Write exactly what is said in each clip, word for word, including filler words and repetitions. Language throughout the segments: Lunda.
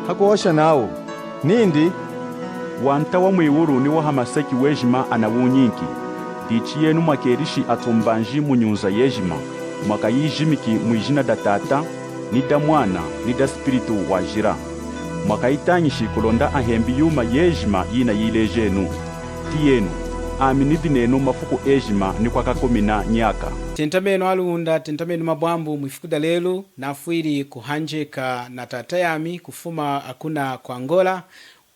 Hakuhosha nawu nindi, Wanta wa mwiwulu ni wa hamaseki wejima anawunyinki. Dichi yenu mwakelishi atumbanji mu nyunza yejima, mwakayijimiki mwijina da Tata, ni da Mwana, ni da Spiritu Wajila. Mwakayitañishi kulonda ahembi yuma yejima yinayilejenu. Tiyenu, ami nidi nenu mafuku ejima ni kwakakumina nyaka. Tentamenu aLunda, tentamenu mabwambu, mwifuku da lelu nafwili kuhanjeka na tata yami kufuma akuna ku Angola,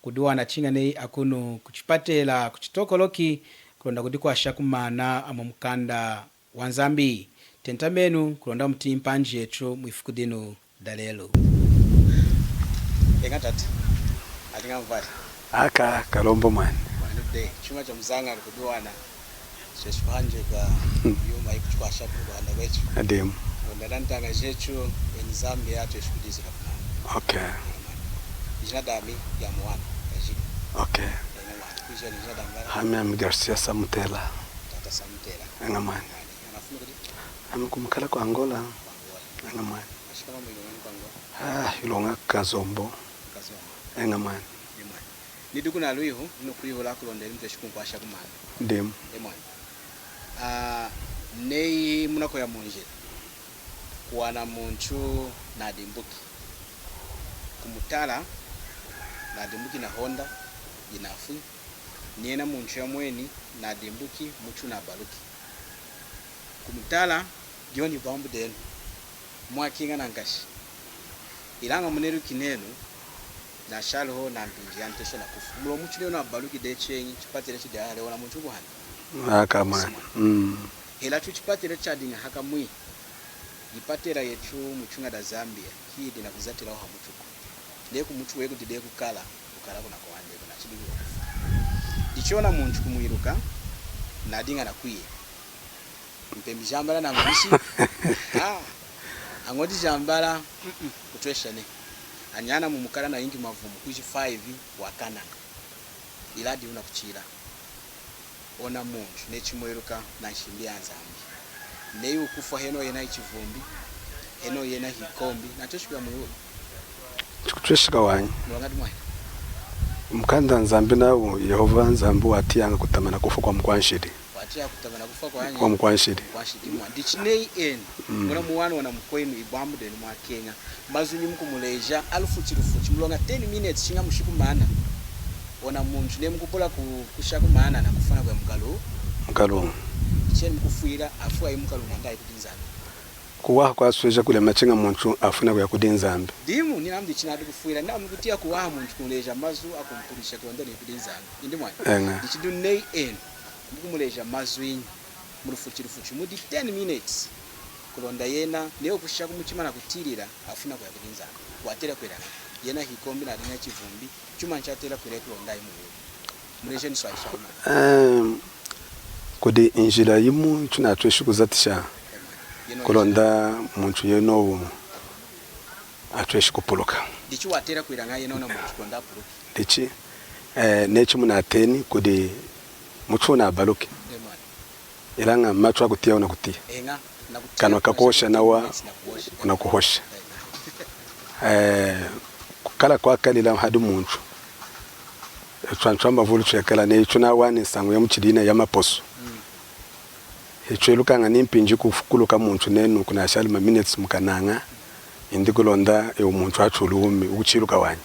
kudiwana chiña neyi akunu kuchipatela ku Chitokoloki, kulonda kudikwasha kumana amu mukanda wa Nzambi. Tentamenu kulonda mutiyi mpanji yetu mwifuku dinu da lelu. Eña tata, adi ñahi muvwali? Aka, kalombo mwani. Mwani de, chuma chamuzañalu kudiwana. Tweshi kuhanjeka yuma yikutukwasha kumuhanda wetu. Adimu. Kulonda antaña jetu, eni Zambia, tweshi kudizula kumana. Okay. Ijina dami ya mwana, Kajili. Okay. Eña mwani, kwiji ijina dami la? Ami, ami Garcia Samutela. Tata Samutela. Eña mwani. Anafumi kudi? Ami kumukala ku Angola. Ku Angola. Eña mwani. Mwashika mwiluña ku Angola? Ah, iluña Kazombo. Kazombo. Eña mwani. Eña mwani. Nidi kuna lwihu, nukwihula kulonda enu mutweshi kunkwasha kumana. Dimu. Eña mwani. Ah, neyi munakuya munjila, kuwana muntu nadimbuki. Kumutala, nadimbuki na Honda, yinafwi. Niyena muntu yomweni, nadimbuki, mutu nabaluki. Kumutala, diyi ibwambu denu. Mwakeña nankashi. Ilaña muneluki nenu, nashali hohu na mpinji yantesha nakufwa. Muloña mutu neyi wunabaluki dehi cheñi, chipatela chidi hahalehi, ona muntu wukuhanda? Aka mwani. Mm. Hela chu chipatela chadiña hakamwi. Yipatela yetu mu ichuña da Zambia, hiyidi nakuzatilawu hamutuku. Neyi kumutu weyi kudi dehi kukala, kukala kunakuhanda, kunachidi kuya kufwa. Dichi ona muntu kumwiluka, nadiña nakwiya. Mpembi jambala namulishi. Ah, añodi jambala, mm-mm, kutwesha nehi. Anyana mumukala nayinki mavumu, kwiji five wakana. Ilaña diyi wunakuchila. Ona muntu, neyi chimweluka na nshimbi ya Nzambi. Neyi wukufwa henohu yena hichivumbi, henohu yena hikombi, natweshi kuya mwiwulu? Chikutwesheka wanyi. Muloñadi mwani? Mukanda wa Nzambi nawu, Yehova Nzambi watiyaña kutama nakufwa kwa mukwanshidi. Watiya kutama nakufwa kwa nyi? Kwa mukwanshidi. Mukwanshidi mwani. Dichi neyi enu, mm, munamuwana ona mukwenu ibwambu denu mwakeña. Mazwinyi mukumuleja, alufuchi lufuchi, muloña ten minutes, chiña mushi kumana. Ona muntu neyi mukubula ku-, kusha kumana nakufwa nakuya mukalu-. Mukalu. Cheni mukufwila, afwi ayi mukalu nandi ayi kudi Nzambi? Kuwaha kwasweja kulema chiña muntu afwi nakuya kudi Nzambi. Dimu, ninami dichi nadi kufwila, nami kutiya kuwaha muntu kumuleja mazwi akumpulwisha kulonda niyi kudi Nzambi. Indi mwani? Eña. Dichi dinu neyi enu, mukumuleja mazwinyi? Mulufuchi lufuchi, mudi ten minutes, kulonda yena, neyi wukusha kumuchima nakutiyilila, afwi nakuya kudi Nzambi. Watela kwila ñahi? Yena hikombi nadiña chivumbi, chumanyi chatela kwila kulonda ayi mwiwulu? Mulejenu swali shama. Em, kudi njila yimu yitunatweshi kuzatisha, yeno kulonda muntu yenowu atweshi kupuluka. Dichi watela kwila ñahi yena ona muntu kulonda apuluki? Dichi, eh, neyi chimunateni kudi mutu wunabaluki. Amen. Ilaña matu akutiya wunakutiya. Eña, nakutiya. Kanwa kakuhosha nawa, nakuhosha, wunakuhosha. Eña. Eh, kukala kwakalila hadi muntu. Etu antu amavulu twekala neyi tunawani nsañu yamuchidi yina yamaposu. Mm. Hitwelukaña nimpinji kufukuluka muntu nenu kunashali ma minutes mukanaña, indi kulonda ewu muntu atulu wumi, wukuchiluka wanyi.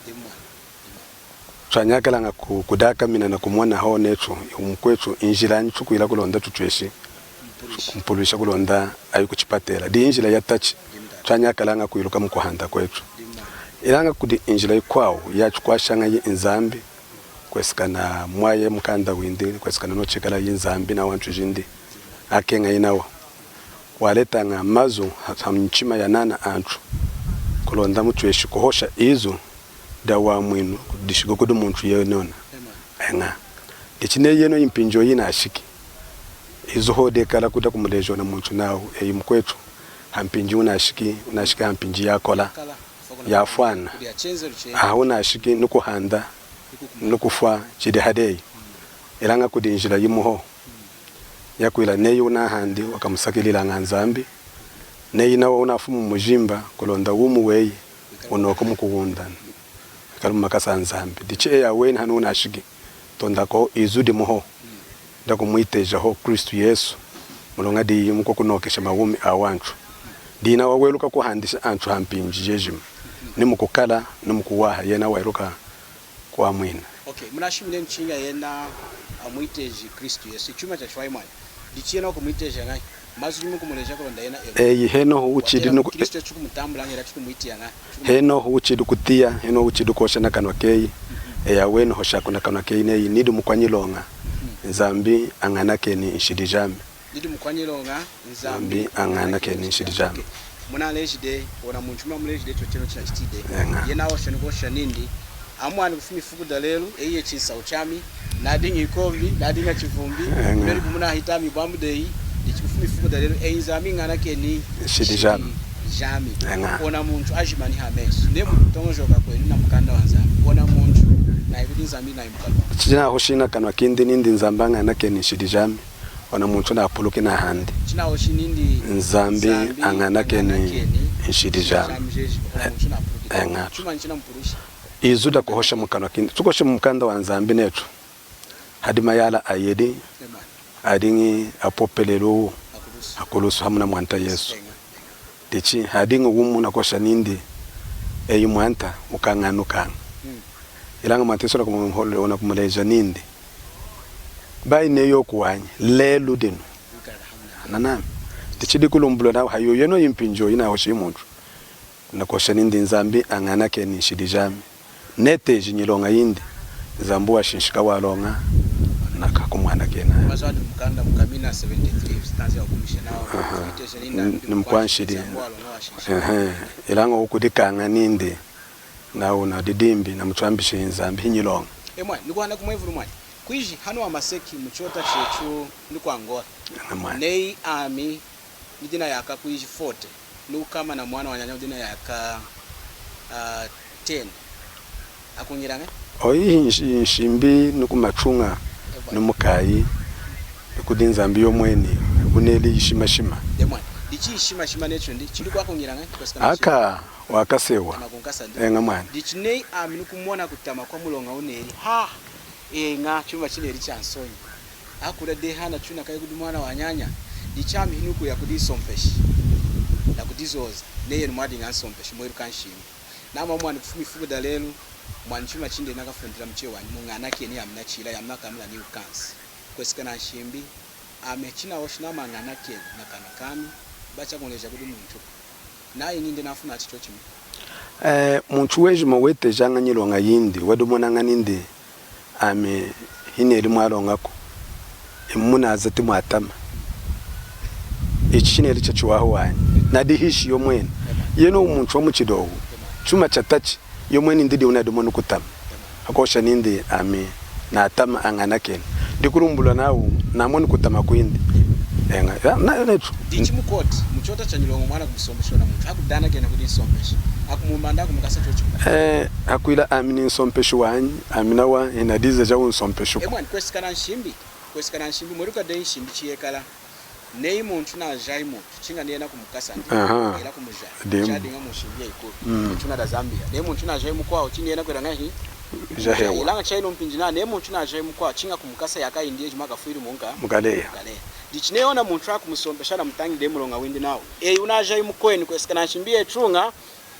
Twanyakalaña ku-, kudakamina nakumona hohu netu, ewu mukwetu, injilanyi tukwila kulonda tutweshi kumpulwisha kulonda ayi kuchipatela. Diyi njila yatachi twanyakalaña kwiluka mukuhanda kwetu. Ilaña kudi injila yikwawu yatukwashaña yi Nzambi, kwesekana mwaya mukanda windi, kwesekana nochekala yi Nzambi nawantu jindi. Akeña yinawa. Waletaña mazu ha, ha nyichima yanana antu. Kulonda mutweshi kuhosha izu dawamwinu, dishiki kudi muntu yenona. Amen. Eña. Dichi neyi yenu impinji yinashiki. Izu hohu dekala kuda kumuleja ona muntu nawu, eyi mukwetu, hampinji wunashiki, wunashiki hampinji yakola, yafwana. Aha wunashiki nukuhanda, nukufwa, chidi hadeyi. Ilaña kudi njila yimu hohu yakwila neyi wunahandi wakamusakilila ña Nzambi, neyi nawa wunafumi mumujimba kulonda wumi weyi wunoki mukuwundana. Kali mumakasa aNzambi. Dichi eyi aweni hanu wunashiki, tondaku izu dimu hohu dakumwiteja hohu Kristu Yesu, muloña diyi mukwakunokesha mawumi awantu. Diyi nawa weluka kuhandisha antu hampinji jejima, ni mukukala, ni mukuwaha, yena weluka kuwamwina. Okay, munashimuni chiña yena amwiteji Kristu Yesu. Ichi chuma chachiwahi mwani. Dichi yena wukumwiteja ñahi? Mazu jimukumuleja kulonda yena elu. Eyi, henohu wuchidi nuku-, Kristu yesu chikumutambula ñahi, chikumwitiya ñahi? Henohu wuchidi kutiya, henohu wuchidi kuhosha nakanwa keyi. Eyi aweni hoshaku nakanwa keyi neyi, nidi mukwanyiloña. Nzambi añanakeni nshidi jami. Nidi mukwanyiloña, Nzambi añanakeni nshidi jami. Okay. Munalejidi, ona muntu munamulejidi chochenu chinachitidi. Eña. Yena ahosha nikuhosha nindi, ami mwani kufuma ifuku dalelu, eyi chinsahu chami, nadiña ikombi, nadiña chivumbi, eña, neli kumunahita ami bwambu deyi, dichi kufuma ifuku dalelu, eyi Nzambi ñanakeni nshidi jami. Jami. Eña. Ona muntu ajimani hamesu, neyi mukutoñojoka kwenu namukanda waNzambi, ona muntu, nayi kudi Nzambi nayi mukalwa. Chinahoshi nakanwa kindi nindi Nzambi añanakeni nshidi jami. Ona muntu napuluki nahandi. Chinahoshi nindi Nzambi añanakeni nshidi jami. Ona muntu napuluki. Eña. Chuma chinamupulushi. Izu dakuhosha mukanwa kindi. Tukuhosha mumukanda waNzambi netu. Hadi mayala ayedi. Amen. Adiñi apopelelu hakulusu. Hakulusu hamu naMwanta Yesu. Eña. Dichi hadiñi wumu nakuhosha nindi, eyi Mwanta, wukañanukaña. Mm. Ilaña Mwanta Yesu wunakumu-, wunakumuleja nindi, bayi neyi wukuwanyi, lelu dinu. Nanami. Dichi dikulumbulula nawu hayoyenu iyi mpinji yinahoshi muntu. Nakuhosha nindi Nzambi añanakeni nshidi jami. Neteji nyiloña yindi, Nzambi washinshika waloña, nakakumwanakena. Mazu adi mukanda muKamina seventy-three, stanza ya kumi na tanu. Aha. Neteji nindi, ni mukwanshidi. Nzambi waloña washinshika. Ehe. Ilaña wukudikaña nindi, nawu nadidimbi, namutwambishi Nzambi hinyiloña. E mwani, nikuhana kumwevulu mwani. Kwiji hanu hamaseki muchota chetu ndi ku Angola. Eña mwani. Neyi ami nidi nayaaka kwiji forty, nukama namwana wanyanya wudi nayaaka, ah, ten. Akuñila ñahi? Oyi nshi-, nshimbi nukumatuña, nimukayi, nikudi Nzambi yomweni, kuneli yishimashima. Demwani. Dichi yishimashima netu ndi, chidi kwakuñila ñahi? Aka, wakasewa. Eña mwani. Dichi neyi ami nukumona kutama kwamuloña wuneli. Ha! Eña, chuma chineli chansonyi. Akula dehi hana chuna kayi kudi mwana wanyanya. Dichi ami hinukuya kudi nsompeshi. Nakudizoza. Neyi enu mwadiña nsompeshi, mweluka nshimbi. Nami mwani kufuma ifuku dalelu, mwani chuma chindi nakafundila mucheñi wanyi, muñanakeni yami nachila, yami nakamula ni ukansi. Kwesekana nshimbi, ami chinahoshi nami añanakeni nakanwa kami, bayi chakuñeleja kudi muntu. Nayi nindi nafumi chochimu. Eh, muntu wejima wetejaña nyiloña yindi, wadiña wunamonaña nindi ami hineli mwaloñaku, imu munazati mwatama. Ichi chineli chachiwahi wanyi. Nadihishi yomweni. Yena muntu wamuchidi owu. Chuma chatachi. Yomweni nindi wunadimoni kutama. Akuhosha nindi ami natama añanakeni. Dikulumbulula nawu namoni kutama kwindi. Eña, ya, na, netu. Dichi mukoti, muchota chanyiloña mwana kumusompesha ona muntu, akudanakena kudi nsompeshi. Akumumanda akumukasa chochimu. Eh, akwila ami ni nsompeshi wanyi, ami nawa hinadiza ja unsompeshi ku. E mwani, kwesekana nshimbi, kwesekana nshimbi, mweluka dehi nshimbi chiyekala. Neyi muntu najahi muntu, chiña niyena kumukasa ndi, aha, hela kumujaha. Demu. Chadiña munshimbi yayikulu. Mm. Muntu nada Zambia. Neyi muntu najahi mukwawu, chiña niyena kwila ñahi? Jahewa. Ilaña chayinu mpinji na, neyi muntu najahi mukwawu, chiña kumukasa yaaka yindi yejima akafwili munka. Mukaleya. Mukaleya. Dichi neyi ona muntu akumusompesha namutañili dehi muloña windi nawu, eyi wunajahi mukwenu, kwesekana nshimbi yetuña,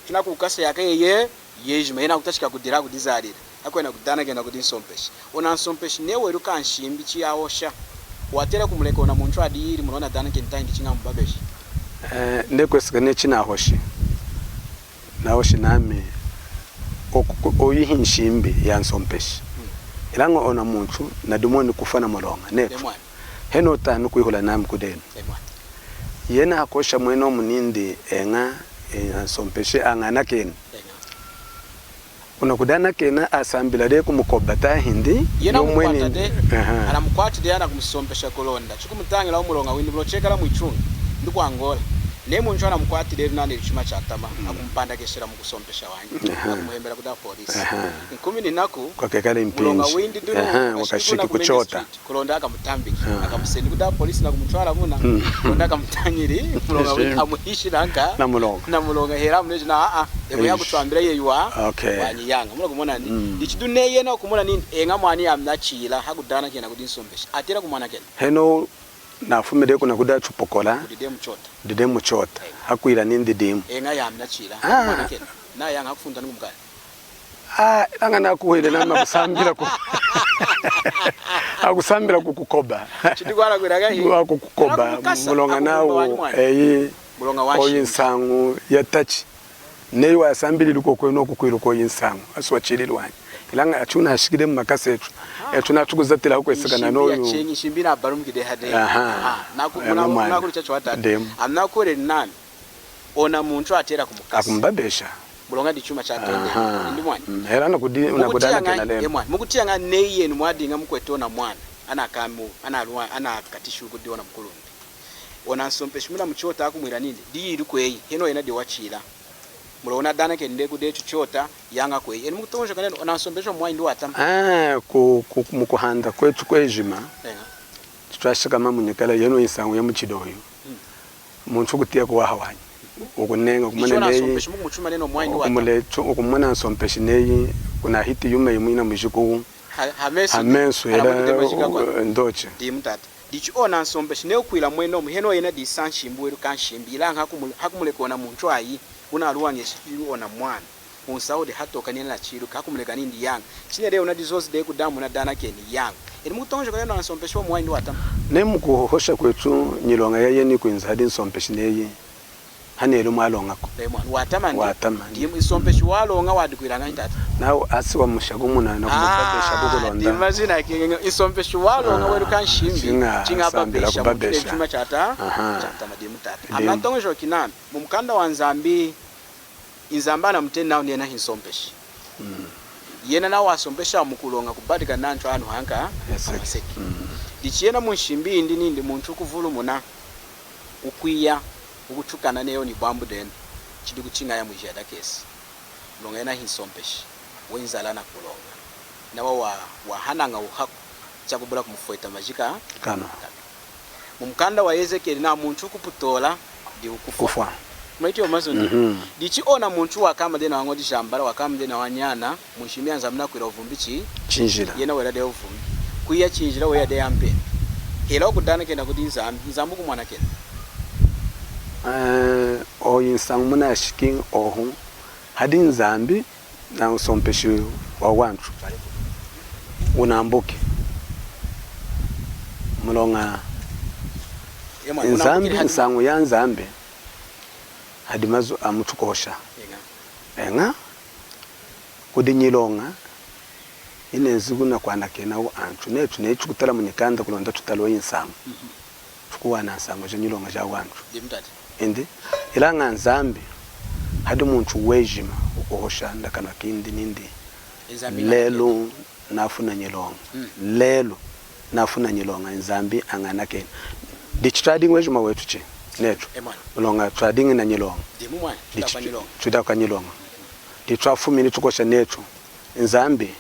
tunakukasa yaaka yeyi yejima, yena akutachika kudila kudizalila. Akwenda kudanakena kudi nsompeshi. Ona nsompeshi neyi weluka nshimbi chiyahosha, watela kumuleka ona muntu adiyili muloña wunadanakeni tahindi chiña amubabeshi? Eh, neyi kwesekana neyi chinahoshi. Nahoshi nami, oku-, oyihi nshimbi ya nsompeshi. Hmm. Ilaña ona muntu nadimoni kufwa namuloña. Netu. Demwani. Henohu tanu kwihula nami kudenu. Demwani. Yena akuhosha mwenomu nindi eña, eh, nsompeshi añanakeni. Eña. Wunakudanakena asambila dehi kumukoba tahindi yena yomweni. Amukwata dehi, aha, anamukwati dehi, anakumusompesha kulonda chikumutañila muloña windi muloña chekala mwituña, ndi ku Angola. Ne muntu anamukwatili enu nani chuma chatama, mm, akumupandakeshela mukusompesha wanyi. Aha. Akumuhembela kudi apolisi. Aha. Nkumininaku, kwakekala muloña mpinji, windi dinu, aha, wakashiki kuchota. Kulonda akamutambiki. Ah. Akamusendi kudi apolisi nakumutwala muna. Mm. Kulonda akamutañili, muloña windi amuhishi nanka. Na muloña. Na muloña, hela amuleji na, a, a, ewe yakutwambila yeyi wa, okay, wanyi yaña. Munakumona ni? Mm. Ichi dinu yena kumona ni, eña mwani yami nachila, hakudanakena kudi nsompeshi. Atela kumwanakena. Heno, nafumile kuna kudi achupokola. Kudi dehi muchota. Kudi dehi muchota. Eh. Hakwila nindi dimu. Eña yami nachila. Ah. Mwanakena. Nayaña hakufunda nikumukala. Ah, ilaña nakuhweleli nami akusambila ku-, akusambila kukukoba. Chidi kwala kwila kahi. Kukukoba, muloña nawu, eyi, muloña wanyi oyi nsañu yatachi. Neyi wasambilili kokwenu kukwila koyi nsañu, aswachilili wanyi. Ilaña achu nashikile mumakasa echu. Ah. Echu nachu kuzatila kweseka na noyu. Nshimbi yacheñi, nshimbi nabalumukili hade. Aha. Aha. Naku-, eña muna-, mwani. Munakuli chachu watata. Demu. Amunakwila nami. Ona muntu atela kumukasa. Akumubabesha. Muloña dichuma chatondeli. Aha. Indi mwani. Mm, hela nakudi-, nakudanakena lelu. E mwani. Mukutiya ñahi neyi enu mwadiña mukweti ona mwana. Anakamu, analuwa, anakatishi kudi ona mukulumpi. Ona nsompeshi munamuchota akumwila nindi, diyili kweyi, heno yena diwachila. Muloña wunadanakeni dehi kudi echu chota, yaña kweyi. Enu mukutoñojoka nenu, ona nsompeshi wamuwahi indi watama. Ah, ku, ku, mukuhanda kwechu kwejima. Eña. Chitwashakama munyikala, yenu nsañu yamuchidi oyu. Mm. Muntu kutiya kuwaha wanyi. Wukuneña, wukumona neyi, wukumule-, wukumona nsompeshi neyi, kunahiti yuma yimu yinamwiji ku-, ha, hamesu, hamesu, hela, ndochi. Dimu tata. Dichi ona nsompeshi neyi wukwila mwenomu, heno yena disa nshimbi weluka nshimbi, ilaña hakumule-, hakumuleka ona muntu ayi, wunaluwañeshi ona mwana. Unsahu de hatoka nina chiluka, hakumuleka nindi yaña. Chineli wunadizozi dehi kudi ami wunadanakeni yaña. Enu mukutoñojoka nenu nsompeshi wamuwahi indi watama. Neyi mukuhosha kwechu nyiloña yayeni kwinza hadi nsompeshi neyi. Haneli mwaloñaku. E mwani, watama ndi. Watama ndi. Di nsompeshi waloña wadikwila ñahi tata. Nawu asi wamushakumuna nakumubabesha kukulonda. Di mazina ke, nsompeshi waloña weluka nshimbi. Chiña, chiña sambila babesha, kubabesha. Chuma chata. Aha. Chatama dimu tata. Dimu. Amunaña toñojoki nami. Mumukanda waNzambi, Nzambi anamuteni nawu yena hinsompeshi. Mm. Yena nawa asompesha mukuloña kubadika nantu anu hanka, yes, sir, amaseki. Mm. Dichi yena munshimbi yindi nindi muntu wukuvulumuna, wukwiya, wukutukana neyi ni bwambu denu, chidi kuchiñaya mwijiya dakesi. Muloña yena hinsompeshi, wenzala nakuloña. Nawa wa, wahanaña wuhaku, chakubula kumufweta majika. Kano. Mumukanda waEzekeli nawu muntu wukuputola, diwukufwa. Kufwa. Mweti yo mazu ndi. Mhm. Dichi ona muntu wakama dehi nawa ñodi jambala, wakama dehi nawa nyana, munshimbi yaNzambi nakwila wuvumbi chi? Chinjila. Yena wela dehi wuvumbi. Kwiya chinjila weya dehi ampembe. Hela wukudanakena kudi Nzambi, Nzambi wukumwanakena. Eh, oyi nsañu munashiki ohu, hadi Nzambi, na nsompeshi wawantu wunambuki. Muloña Nzambi, nsañu yaNzambi, hadi mazu amutukuhosha. Eña. Eña, kudi nyiloña yinenzi kunakwanakena antu, netu neyi tukutala munyikanda kulonda tutali oyi nsañu. Mhm. Tukuwana nsañu janyiloña jawantu. Dimu tata. Indi, ilaña Nzambi, hadi muntu wejima wukuhosha nakanwa kindi nindi, lelu nafuna nyiloña. Mm. Lelu nafuna nyiloña, Nzambi añanakeni. Dichi twadiña wejima wetu chi, netu. E mwani. Muloña twadiña nanyiloña. Dimu mwani, dichi twadiña kwanyiloña. Dichi twafumini tukuhosha netu, Nzambi,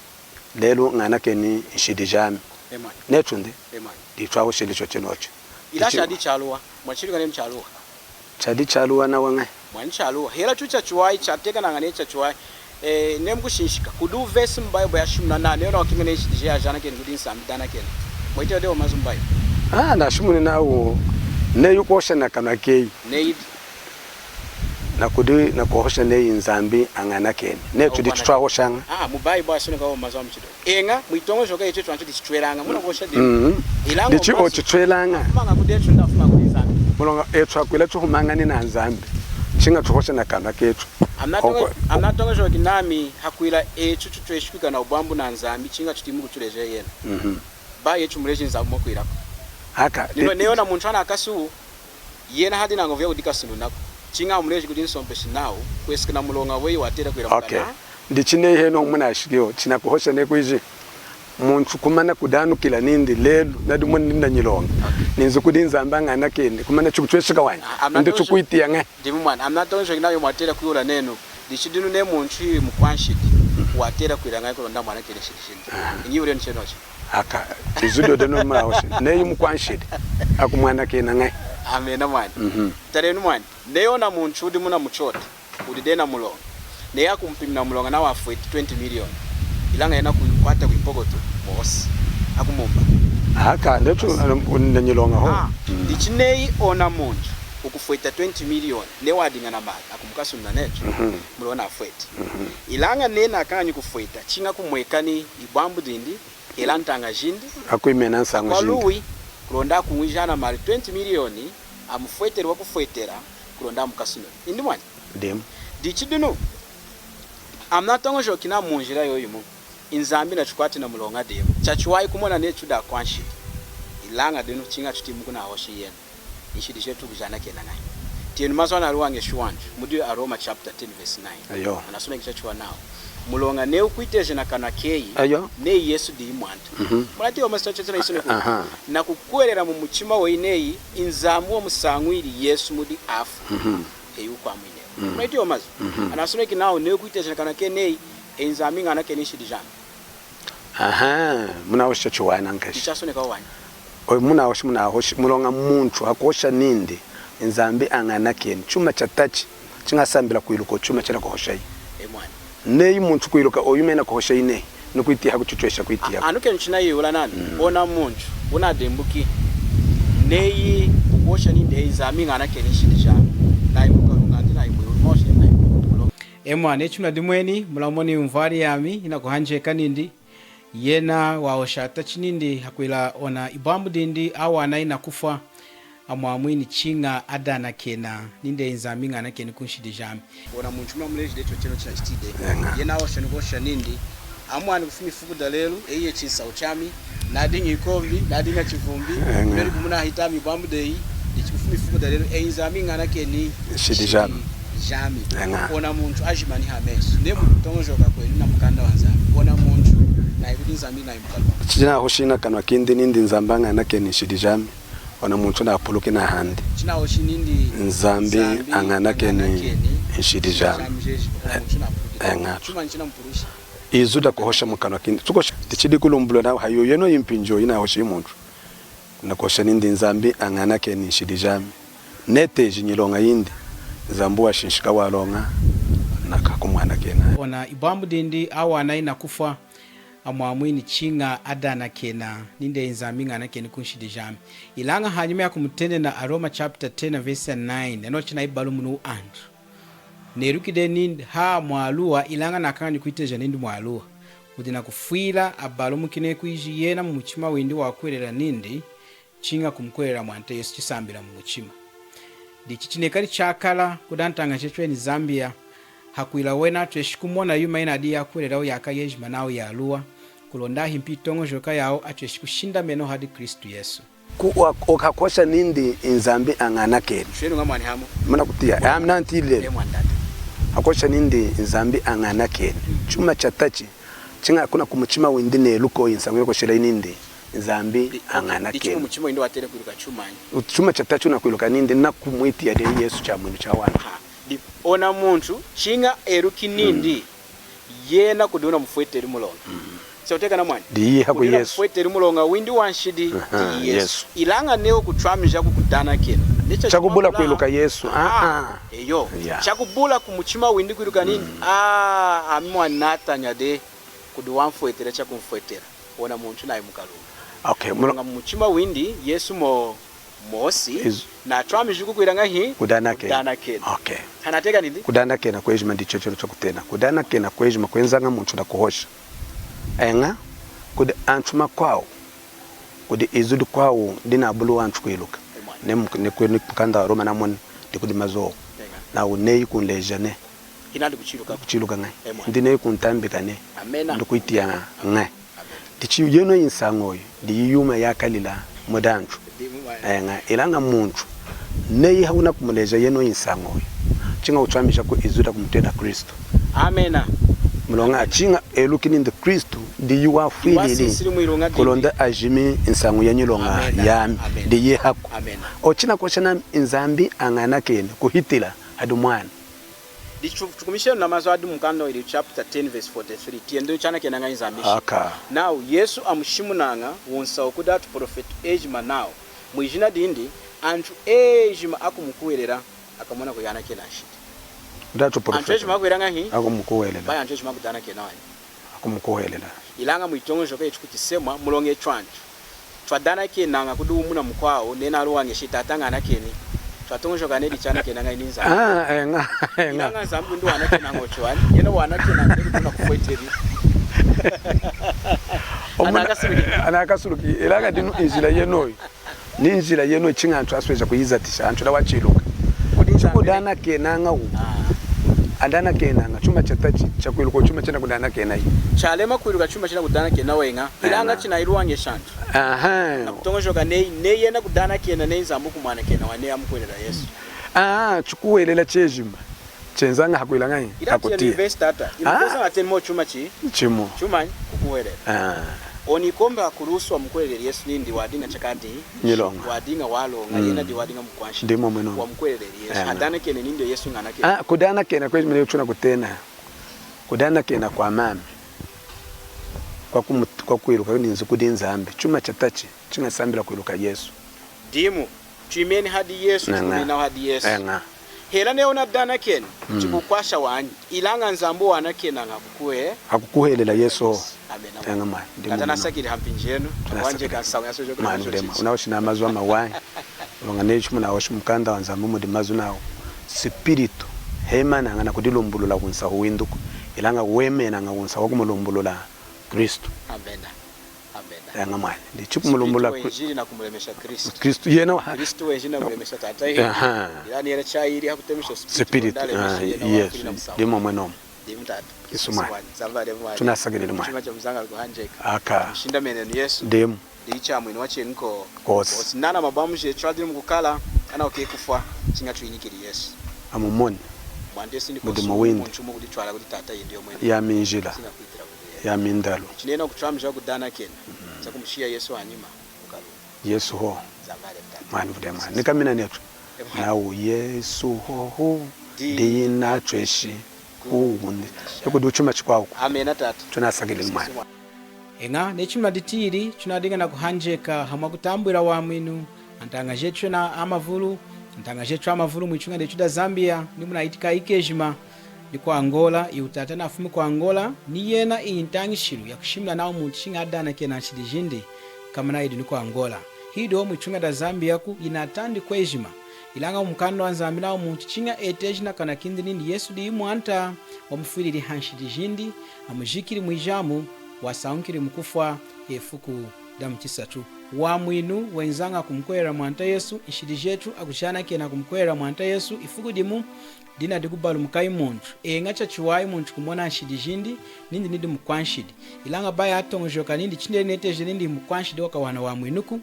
lelu ñanakeni nshidi jami. E mwani. Netu ndi? E mwani. Dichi twahosheli chochenochu. Ilaña chadi chaluwa, mwachidi kanenu chaluwa. Chadi chaluwa nawa ñahi? Mwani chaluwa. Hela chu chachiwahi, chatiyakanaña neyi chachiwahi. Eh, neyi mukushinshika. Kudi vesi mu Bible yashimuna nawu, neyi wunakukeña neyi nshidi jeyi ajanakeni kudi Nzambi danakena. Mweti dehi awa mazu mu Bible. Ah, nashimuni nawu, neyi wukuhosha nakanwa keyi. Neyi nakudi, nakuhosha neyi Nzambi añanakeni. Netu dichi twahoshaña. Ah, mu Bible asoneka awa mazu amuchidi owu. Eña, mwitoñojoka yetu antu dichi twelaña. Munakuhosha dimu. Mhm. Ilaña dichi ochu twelaña. Afumaña kudi etu, nda afumaña kudi Nzambi. Muloña etu akwila tuhumañani naNzambi. Chiña tuhosha nakanwa ketu. Amunatongo-, amunatongojoki nami hakwila etu tutweshi kwikala na ubwambu naNzambi, chiña tutiyi mukutuleja yena. Mhm. Bayi etu muleji Nzambi mwakwilako. Aka, lino e- neyi ona muntu anakasi wu, yena hadi nañovu yakudikasununaku. Chiña amuleji kudi nsompeshi nawu, kweseka na muloña weyi watela kwila mukana. Okay. Dichi neyi henohu munashiki ohu, chinakuhosha neyi kwiji. Muntu kumana kudanukila nindi lelu nadimoni nanyilonga. Ninzi kudi Nzambi añanakeni, kumana chikutwesheka wanyi. Ah, I'm not Indi sure. Chukwitiya ñahi. Dimu mwani, I'm not sure nayo mwatela kuyula nenu. Dichi dinu neyi muntu mukwanshidi, watela kwila ñahi kulonda amwanakeni nshidi jindi. Aha. Inyihula yenu chenochi. Aka, izu dodenu mwahoshi. Neyi mukwanshidi, akumwanakena ñahi. Amena mwani. Mhm. Talenu mwani. Neyi ona muntu wudi muna muchota, wudi dehi namuloña. Neyi akumupimina muloña nawu afweti twenty million. Ilaña yena kukwata kwipokoto, mwosi. Akumumba. Aka, ndetu, ndanyiloña hohu. Ah, mm. Dichi neyi ona muntu wukufweta twenty million, neyi wadiña namali, akumukasununa netu, mhm, muloña nafweti. Mhm. Ilaña neyi nakañanyi kufweta, chiña kumwekani ibwambu dindi, hela ntaña jindi. Akwimena nsañu jindi. Akwaluwi, kulonda akumwijana mali twenty million, amufweteli wakufwetela, kulonda amukasununi. Indi mwani? Dimu. Dichi dinu, ami natoñojoki nami munjila yoyimu, Nzambi nachikwati namuloña dimu. Chachiwahi kumona netu tudi akwanshidi. Ilaña dinu, chiña chutiyi mukunahoshi yena. Nshidi jetu kujanakena ñahi. Tiyenu mazu analuwañeshi wantu, mudi Aroma chapter ten verse nine. Eyo. Anasoneki chachiwahi nawu, muloña neyi wukwiteja nakanwa keyi, eyo, neyi Yesu diyi Mwanta. Mhm. Munatiyi mazu chachachana isoneki. Aha. Nakukuhwelela mumuchima weyi neyi Nzambi wamusañwili Yesu mudi afu. Mhm. Eyi wukwamwinewa. Mhm. Munatiyi mazu. Mhm. Anasoneki nawu neyi wukwiteja nakanwa keyi neyi, eyi Nzambi ñanakeni nshidi jami. Aha, munahoshi chachiwahi nankashi. Ichasoneka wanyi. Oyu munahoshi, munahoshi, muloña muntu hakuhosha nindi, Nzambi añanakeni. Chuma chatachi, chiña asambila kwiluka chuma chinakuhoshayi. E mwani. Neyi muntu kwiluka oyu yuma yinakuhoshayi nehi, nikwitiya hakuchitwesha kwitiya. A-, anukenu chinayihula nami, mm, ona muntu, wunadimbuki, neyi wukuhosha nindi, eyi Nzambi ñanakeni nshidi jami. Nayi mukalunga, ati nayi mwiwulu, nayi mwiwulu. E mwani, echu munadimweni, mulamoni mvwali yami, yinakuhanjeka nindi, yena wahosha tachi nindi hakwila ona ibwambu dindi awana inakufwa, amwamwini chiña adanakena, nindi eyi Nzambi ñanakeni kunshidi jami. Ona muntu munamuleji dehi chochenochu chinachitiyi dehi. Eña. Yena wahosha nikuhosha nindi, ami mwani kufuma ifuku dalelu, eyi chinsahu chami, nadiña ikombi, nadiña chivumbi, eña, meli kumunahitami ibwambu deyi, ichi kufuma ifuku dalelu, eyi Nzambi ñanakeni nshidi jami. Jami. Eña. Ona muntu ajimani hamesu. Neyi mukutoñojoka kwenu namukanda waNzambi. Ona muntu, nayi kudi Nzambi nayi mukalunga. Chinahoshi nakanwa kindi nindi Nzambi añanakeni nshidi jami. Ona muntu napuluki nahandi. Chinahoshi nindi Nzambi, Nzambi añanakeni, añanakeni nshidi jami. Nshidi jami jeji. Ona muntu napuluki. Eña. Chuma chinamupulushi. Izu dakuhosha mukanwa kindi. Tukuhosha, dichidi kulumbulula nawu hayoyinu mpinji yinahoshi muntu. Nakuhosha nindi Nzambi añanakeni nshidi jami. Neteji nyiloña yindi, Nzambi washinshika waloña, nakakumwanakena. Ona ibwambu dindi awana inakufwa, amwamwini chiña adanakena, nindi eyi Nzambi ñanakeni kunshidi jami. Ilaña hanyima yakumutenena Aroma chapter ten verse nine, enochi nayibalumuni antu. Neluki dehi nindi ha mwaluwa, ilaña nakañanyi kwiteja nindi mwaluwa. Wudi nakufwila abalumuki neyi kwiji yena mumuchima windi wakuhwelela nindi, chiña kumukuhwelela Mwanta Yesu chisambila mumuchima. Dichi chinekali chakala kudi antaña jechu eni Zambia, hakwila wena atweshi kumona yuma yinadiyi yakuhwelelawu yaaka yejima nawu yaluwa, kulonda ahimpi yitoñojoka yawu atweshi kushindamena hadi Kristu Yesu. Ku-, wa-, wakakuhosha nindi Nzambi añanakeni. Shwenu ña mwani hamu. Munakutiya, ami nantiyilili. E mwani tata. Hakuhosha nindi Nzambi añanakeni. Mm. Chuma chatachi, chiña kuna kumuchima windi neluki oyu nsañu yakuhoshela nindi Nzambi añanakeni. Dichi mumuchima windi watela kwiluka chumanyi? Chuma chatachi wunakwiluka nindi nakumwitiya dehi Yesu Chamwinu chawantu. Aha. Di-, ona muntu, chiña eluki nindi, mm, yena kudi wunamufweteli muloña. Mm. Chatiyakana mwani? Diyi haku Yesu. Kudi wunamufweteli muloña windi wanshidi, aha, diyi Yesu. Yesu. Ilaña neyi wukutwamija kukudanakena. Neyi chakubula kwiluka Yesu. Ah, ah. Eyo. Yeah. Chakubula kumuchima windi kwiluka nindi, mm, ah, ami mwani nataña dehi, kudi wamfwetela chakumfwetela. Ona muntu nayi mukalunga. Okay, mulo- Muloña mumuchima windi, Yesu mo- Mosi, izu- natwamiji kukwila ñahi? Kudanakena. Kudanakena. Okay. Hanateka nindi? Kudanakena kwejima ndicho chilo chakutena. Kudanakena kwejima kwenzaña muntu nakuhosha. Eña, kudi antu amakwawu, kudi izu dikwawu dinabuli antu kwiluka. Amen. Ne mu-, ne kwe-, ne mukanda waRoma namoni, dikudi mazu awa. Eña. Nawu neyi kunleja nehi. Hinandi kuchiluka. Kuchiluka ñahi. Amen. Indi neyi kuntambika nehi. Amen. Indi kwitiya ñahi. Amen. Dichi yinu nsañu oyu, diyi yuma yakalila mudi antu. Dimu mwani. Eña, ilaña muntu, neyi wunakumuleja yinu nsañu oyu, chiña wutwamija ku izu dakumutena Kristu. Amena. Muloña chiña eluki nindi Kristu diyi wafwilili kulonda ajimi nsañu ya nyiloña yami, diyi haku. Ochina kosha nami Nzambi añanakeni kuhitila hadi Mwana. Dichi tukumishenu na mazu adi mukanda wa Yililu chapter ten verse forty-three. Tiyenu chanakenaña Nzambi. Aka. Nawu Yesu amushimunaña wunsahu kudi atuprofwetu ejima nawu mwijina dindi antu ejima akumukuhwelela akamona kuyanakena nshidi. Kudi atuprofwetu. Antu ejima akuhwelelaña hi? Akumukuhwelela. Bayi antu ejima akudanakena wanyi. Akumukuhwelela. Ilaña mwitoñojoka yetu kuchisemwa, muloña etu antu twadanakenaña kudi wumu na mukwawu, neyi naluwañeshi, tata ñanakeni. Twatoñojoka neyi dichanakenaña ni Nzambi. Ah, eña, eña. Ilaña Nzambi ndi wanakenaña ochu wanyi, yena wanakenaña neyi kutuna kufweteli. Omuna, anakasuluki. Anakasuluki, ilaña dinu injila yenoyu. Ni njila yenoyu chiña antu asweja kuyizatisha, antu nawa achiluka. Kudi Nzambi. Chikudanakenaña wu. Ah. Adanakenaña chuma chatachi, chakwiluka chuma chinakudanakenayi. Chalema kwiluka chuma chinakudanakena weña. Ilaña chinaluwañesha antu. Aha. Nakutoñojoka neyi, neyi yena kudanakena neyi Nzambi kumwanakena wanyi neyi amukuhwelela Yesu. Ah, chikuhwelela chejima. Chenzaña hakwilaña hi? Ila hakutiya. Inu verse tata. Inu verse tata. Inu chuma chi? Chimu. Chumanyi? Kukuhwelela. Ah. Ona ikombi hakulusu wamukuhweleleli Yesu nindi wadiña chakadi. Nyiloña. Wadiña waloña, mm, yena diyi wadiña mukwanshidi. Dimu mwenomu. Wamukuhweleleli Yesu. Amen. Adanakeni nindi Yesu ñanakeni. Ah, kudanakena kwejima neyi chuna kutena. Kudanakena kwamami. Kwakumu-, kwakwiluka ninzi kudi Nzambi. Chuma chatachi, chiña sambila kwiluka Yesu. Dimu. Twimeni hadi Yesu, eña, tukumina hadi Yesu. Eña. Hela neyi wunadanakeni, mm, chikukwasha wanyi. Ilaña Nzambi wanakenaña kukuhwe-. Akukuhwelela Yesu. Amen. Eña mwani. Tata nasakilili hampinji yenu. Tunasakilili. Mwani, wunawushi namazu amawahi. Muloña neyi chimunahoshi mukanda waNzambi mudi mazu nawu, Spiritu hemanaña nakudilumbulula wunsahu winduku. Ilaña wemenaña wunsahu wakumulumbulula Kristu. Amen. Amen. Eña mwani. Ndi chikumulumbulula Kristu. Spiritu wenjili nakumulemesha Kristu. Kristu yena wa-. Kristu wenjili nakulemesha Tata. Aha. Ilaña yena chayiliyi hakutemesha Spiritu. Spiritu. Ah, yes. Dimu mwenomu. Dimu tata. Yesu mwani. Tunasakilili mwani. Chuma chamuzaña kuhanjeka. Aka. Mushindamenenu Yesu. Dimu. Diyi Chamwinu wacheñi kosi. Kosi. Nana mabamu jetu adi mukukala, ana wukeña kufwa, chiña twiyiñikili Yesu. Amumoni. Mwanta Yesu ndi mudimu windi. Muntu wukuditwala kudi Tata yindi yomweni. Yami njila. Chiña kwitila kudi yena. Yami ndalu. Chineli wukutwamija kudanakena. Mm. Chakumushiya Yesu hanyima. Yesu hohu. Mwani vudye mwani. Nikamina netu. Nawu Yesu hohu. Diyi natweshi kuwundi. Ikudi chuma chikwawu. Amena tata. Tunasakilili mwani. Eña, neyi chuma ditiyili, tunadiña nakuhanjeka hamwakutambwila wamwinu, antaña jetu na amavulu, antaña jetu amavulu mwituña detu da Zambia, ni muna itika ikejima, ni ku Angola, iwu tata nafumi ku Angola, ni yena iyi ntañishilu yakushimuna nawu muntu chiña adanakena nshidi jindi, komana idi ni ku Angola. Hidi hohu mwituña da Zambia ku, inatandi kwejima, ilaña mukanda wa Nzambi nawu muntu chiña eteji nakanwa kindi nindi Yesu diyi Mwanta, wamufwilili hanshidi jindi, amujikili mwijamu, wasañukili mukufwa, ifuku damuchisatu. Wamwinu wenzaña kumukuhwelela Mwanta Yesu, nshidi jetu akujanakena kumukuhwelela Mwanta Yesu, ifuku dimu, dina dikubalumukayi muntu. Eña chachiwahi muntu kumona nshidi jindi, nindi nidi mukwanshidi. Ilaña bayi atoñojoka nindi chineli neteji nindi mukwanshidi wakawana wamwinuku.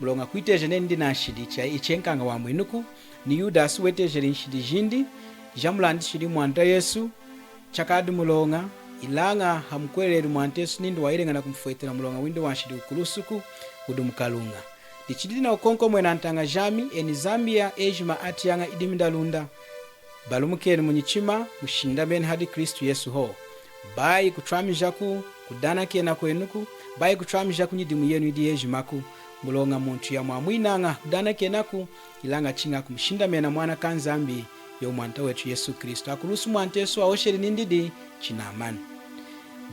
Muloña kwiteja nenu ndi na nshidi, ichi, ichi chenkaña wamwinuku, ni Yudasi wetejeli nshidi jindi, jamulandishili Mwanta Yesu, chakadi muloña, ilaña hamukuhweleli Mwanta Yesu nindi wayileña nakumufwetela muloña windi wanshidi kukulusuku, kudi mukaluña. Dichi didi nakukonkomwena antaña jami, eni Zambia, ejima atiyaña idimi da Lunda. Balumukenu munyichima, mushindameni hadi Kristu Yesu hohu. Bayi kutwamijaku kudanakena kwenuku, bayi kutwamijaku nyidimu yenu idi yejimaku, muloña muntu yamwamwinaña kudanakenaku, ilaña chiña kumushindamena Mwana kaNzambi, yowu Mwanta wetu Yesu Kristu. Hakulusu Mwanta Yesu wahosheli nindi, chinamani.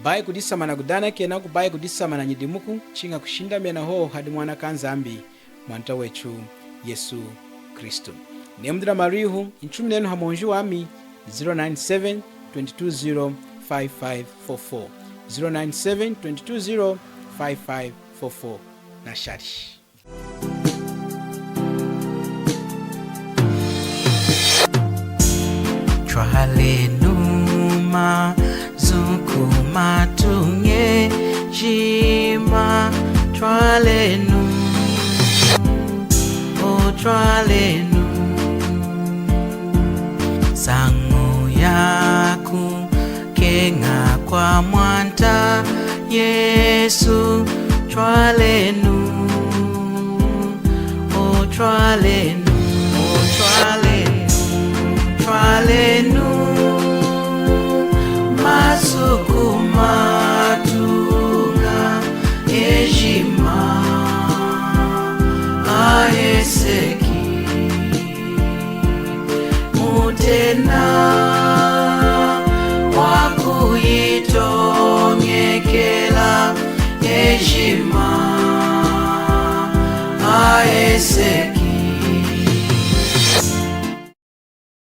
Bayi kudisamba nakudanakena, bayi kudisamba nanyidimuku, chiña kushindamena hohu hadi Mwana kaNzambi, Mwanta wetu Yesu Kristu. Neyi mudi namalwihu, ntuminenu hamwonji wami, zero nine seven, twenty two zero, five five four four. Zero nine seven, twenty two zero, five five four four. Nashali. Nta Yesu, twalenu, o twalenu, o twalenu, twalenu, masuku matuña ejima aheseki. Mutena wakuyitoñekela ejima aheseki.